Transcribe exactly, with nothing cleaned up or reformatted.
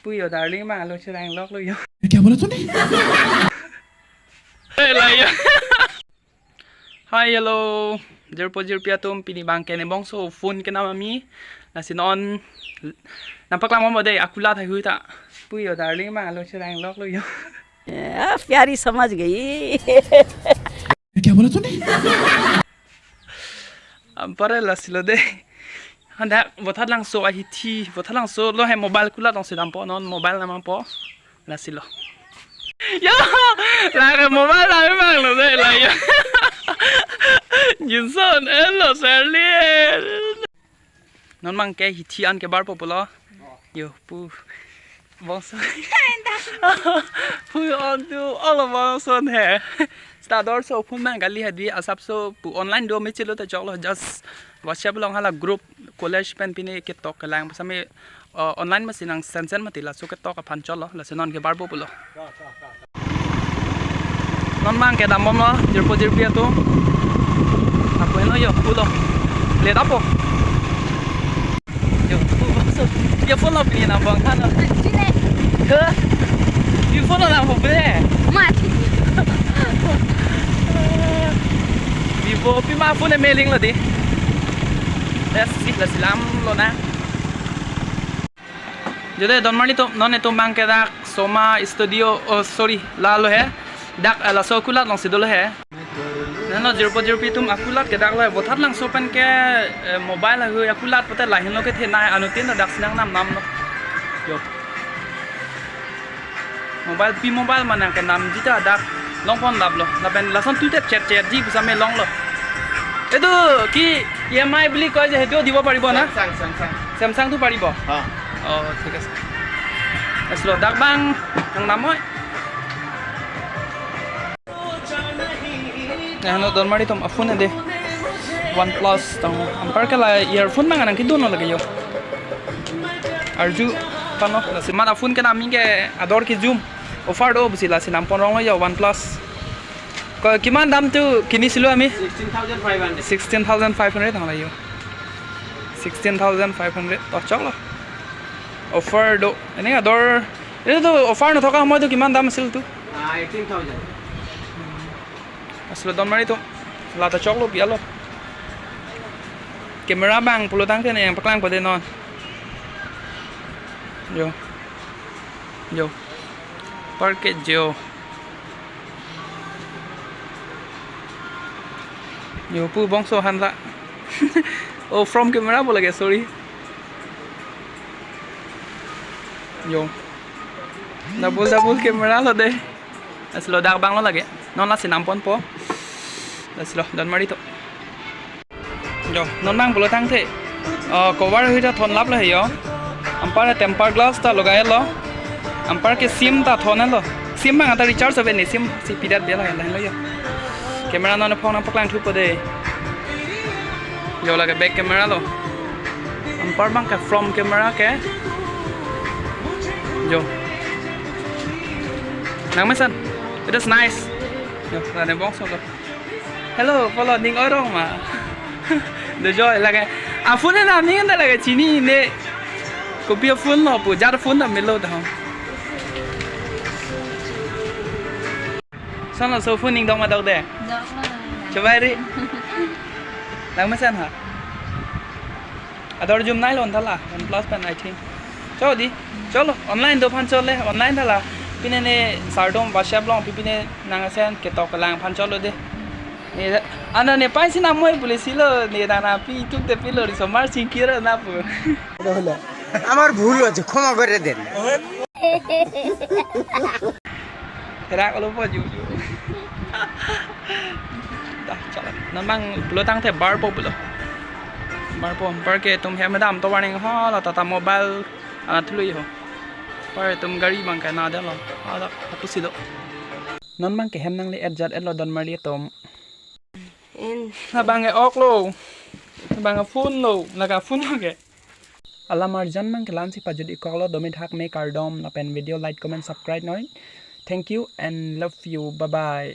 Puyo darling ma lo chirang lok lo yo. ये क्या बोला तूने? Hi, hello. Jirpo jirpi atum, pini bangke ne bongso phone kenam ami. Lasi non nangpaklang mo dei, akulat hai hui ta. Puyo darling ma lo chirang lok lo yo. आ, प्यारी समझ गई। ये क्या बोला तूने? Ampara lasi lo dei. Hadak Vothatlangso ahithi, Vothatlangso lo he mobile kulat longsi dampo, non mobile nampo. Lasi lo. Yo, lake mobile nang mang lo dei la yo. Jinson, hello, Sally. Non bangke hithi an kebarpo pulo. Yo, pu. Bongso. Pu on tu, all of bongso he. Sta dor so phone mang kali hadi asap so pu online do me chelo ta choklo, just WhatsApp along hala group college pen pine ketok kelang pasame, uh, online masi nang send send mati laso ketok aphan cholo, laso non kebarpo pulo. Non bangke dambomlo, jirpo jirpi atum. Ako heno yo, pulo. Le dapo. Yo, pu bongso. Ye phone lo pini nang bang kan. Chine. He? Ye phone lo nang phone bre. Mat. Vivo pima phone meling lo dei. Let's see, lasi lam lo na. Jode donmarli atum, non itum bangke dak Soma Studio, oh sorry, la lo he. Dak, eh, laso kulat longsi dolo he. Nano jirpo jirpi atum, akulat ke dak lo he. Vothatlangso pen ke, eh, mobile ahu akulat pute lahin lo kethenei, anuttin dak si nangnam nam lo. Yo. Mobile pi mobile ma nang kenamji ta dak longpon daplo. Lapen lason tute chat chat ji pusame longlo. এইটো কি E M I বুলি কয় যে, সেইটো দিব পাৰিব না? Samsung, Samsung। Samsung টো পাৰিব? অ। অ, ঠিক আছে। Aslo, dak bang nangnam oi. Nano donmarli atum aphone dei. OnePlus tang. Ampar ke la earphone bang nang kedun lo lake yo. Arju pano, lasi mat aphone kenam ke ador kejum. Offer do pusi lasi nampon rong lo yo, OnePlus. Ko, কিমান দামটো কিনিছিলো আমি? Sixteen thousand five hundred। Sixteen thousand five hundred tang la yo. Sixteen thousand five hundred. To choklo. Offer do. Ene ador. এইটো তো offer নথকা সময়তো কিমান দাম আছিল তো? Ah, eighteen thousand। Aslo donmarli atum, la ta choklo pi alo. Camera bang pulo tangte ne nangpaklangpo dei non. Yo. Yo. Parke yo. Yo, pu bongso han la. Oh, front camera bo lake, sorry. Yo. Double double camera lo dei. Aslo dak bang lo lake. Non lasi namponpo. Aslo donmarli atum. Yo, non bang pulo tangte. Oh, cover hui ta thon lap lo he yo. Ampar tempered glass ta logai lo. Ampar ke SIM ta thon lo. SIM bang ata recharge ave ne, SIM si pidat bela he la lo yo. Camera non phone nangpaklang thupo dei. Yo lake back camera lo. Ampar bang ke front camera ke. Yo. Nangmesan. It is nice. Yo, la ne bongso lo. Hello, pulo ning oi rong ma. Do joy lake. Aphone na ning ta lake chini ne. Kopi aphone lo pu, jat phone ta melo ta. Son laso phone ning dong ma dok dei. Dok ma. Chobai ri. Nangmesan ha. Ador jum nai lo thala, OnePlus pen, I think. Cho dei. Cholo, online do aphan chole, online thala. Pine ne sar atum WhatsApp along pi pine nang send ketok kelang aphan cholo dei. Ne, ana ne paisi namoi pule si lo, ne nang na pi tuk te pilo, ri somar singkir na pu। আমার ভুল হয়েছে, ক্ষমা করে দেন। Therak lo po ju ju. Dah, chala. Non bang pulo tangte barpo pulo. Barpo, bar ke atum hem dam tovar ning ho, la Tata Mobile, ah, thului ho. Bar atum gari bang ke na delo. Ada, aku silo. Non bang ke hem nangle-et jat-et lo donmarli atum. In. Labang ke ok lo. Labang ke phone lo. Lake phone lo ke. Alam arjan bang ke la-ansi pajut-ik koklo, domi thak me kardom lapen video like, comment, subscribe noi. Thank you and love you. Bye bye.